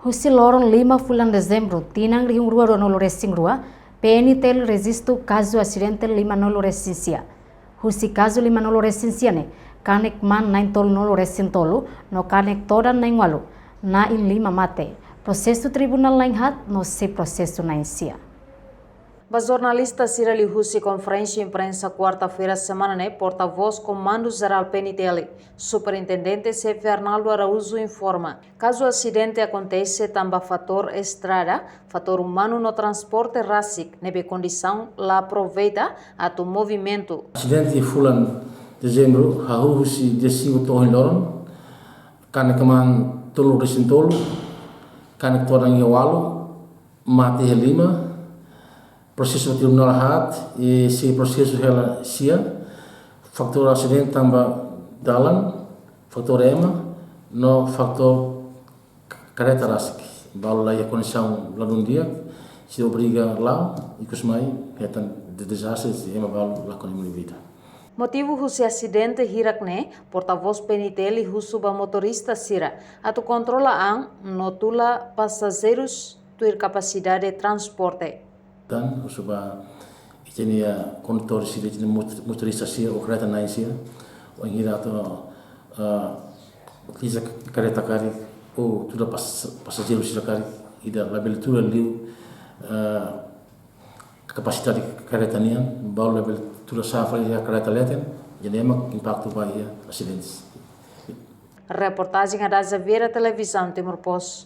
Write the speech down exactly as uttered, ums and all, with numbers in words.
Husi loron lima fulan Dezembru, tinan rihun rua rua nulu resin rua, P N T L rejistu kazu asidente lima nulu resin sia. Husi kazu lima nulu resin sia ne'e, kanek man na'in tolu nulu resin tolu, no kanek todan na'in ualu, na'in lima mate. Prosesu tribunál na'in haat, no sei prosesu na'in sia. Ba jornalista sira liuhusi konferénsia imprensa kuarta-feira semana ne'e, portavós Komandu Jerál P N T L, Superintendente Xefe Arnaldo Araújo informa, kazu asidente akontese tanba fatór estrada, fatór umanu no transporte rasik, ne'ebé kondisaun la aproveita atu movimentu. Asidente fulan Dezembru, hahú husi dia cinco to'o ohin loron, kanek man tolu resin tolu, kanek todan iha ualu, mate iha lima, prosesu tribunál haat, i sei prosesu hela sia, fatór asidente tanba dalan, fatór ema, no fatór kareta rasik. Balu la iha kondisaun ladún di'ak, sei obriga la'o, ikus mai, hetan de-, dezastre, ema balu lakon ema nia vida. Motivu husi asidente hirak ne'e, portavós P N T L husu ba motorista sira, atu kontrola an, no tula pasajeirus tuir kapasidade transporte. Tan, husu ba ita-nia kondutór sira, ita-nia mot-, motorista sira, ou kareta na'in sira, wainhira atu, ah, utiliza kareta karik, ou tula pas-, pasajeiru sira karik, ida labele tula liu, ah, kapasidade kareta nian, balu labele tula safra iha kareta leten, jadi ema impaktu ba iha asidentes. Reportajen Adaja Vieira, Televizaun Timor Post.